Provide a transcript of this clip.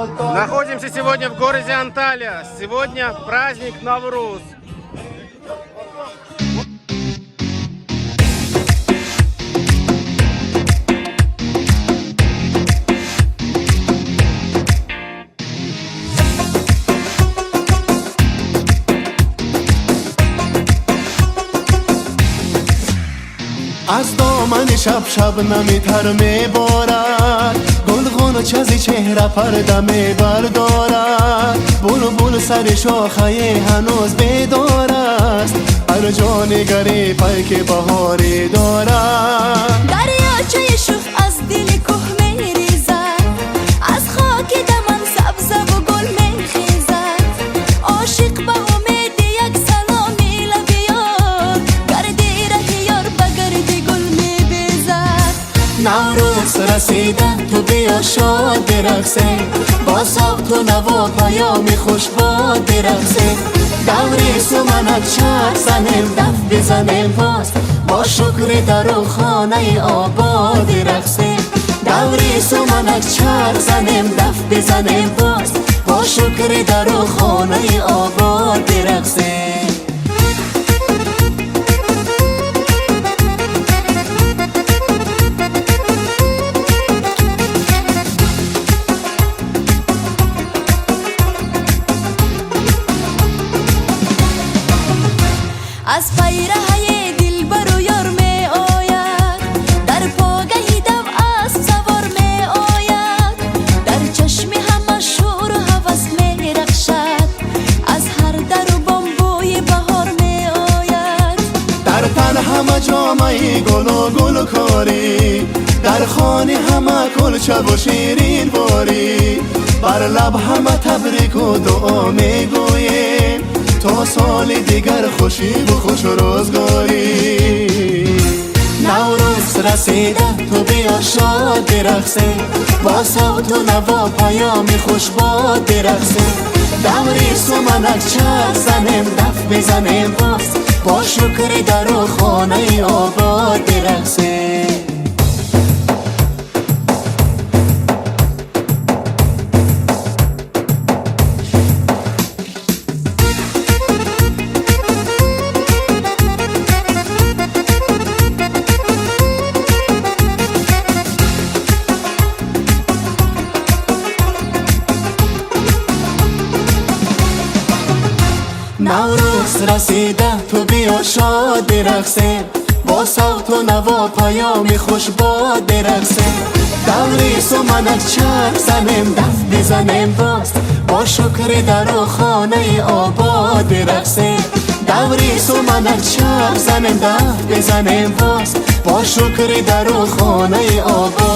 Находимся сегодня в городе Анталия. Сегодня праздник Навруз. Аз домани шаб шабнами тар меборад, гулғунча зи чеҳра парда мебардорад. Булбул сари шохае ҳанӯз бедор аст, ҳар ҷо нигарӣ пайки баҳорӣ дорад. Дарёчаи шух аз дили кӯҳ мерезад, аз хоки даман сабзаву гул мехезад. Ошиқ ба умеди як саломи лаби ёр, гарди раҳи ёр ба гарди гул мебезад. Наврӯз расида, ту биё шод бирақсем, бо савту наво паёми хушбод бирақсем. Даври суманак чарх занем, даф бизанем боз, бо шукри дару хонаи обод бирақсем. Даври суманак чарх занем, даф бизанем боз, бо шукри дару хонаи обод бирақсем. Аз пайраҳаи дилбару ёр меояд, дар погаҳи дав асп савор меояд. Дар чашми ҳама шӯру ҳавас мерахшад, аз ҳар дару бом бӯи баҳор меояд. Дар тан ҳама ҷомаи гулу гулкорӣ, дар хони ҳама кулчаву ширинворӣ. Бар лаб ҳама табрику дуо мегӯем, то соли дигар хушиву хушрӯзгорӣ. Наврӯз расида, ту биё шод бирақсем, бо савту наво паёми хушбод бирақсем. Даври суманак чарх занем, даф бизанем боз, бо шукри дару хонаи обод бирақсем. Наврӯз расида, ту биё шод бирақсем, бо савту наво паёми хушбод бирақсем. Даври суманак чарх занем, даф бизанем боз, бо шукри дару хонаи обод бирақсем. Даври суманак чарх занем, даф бизанем боз, бо шукри дару хонаи обод.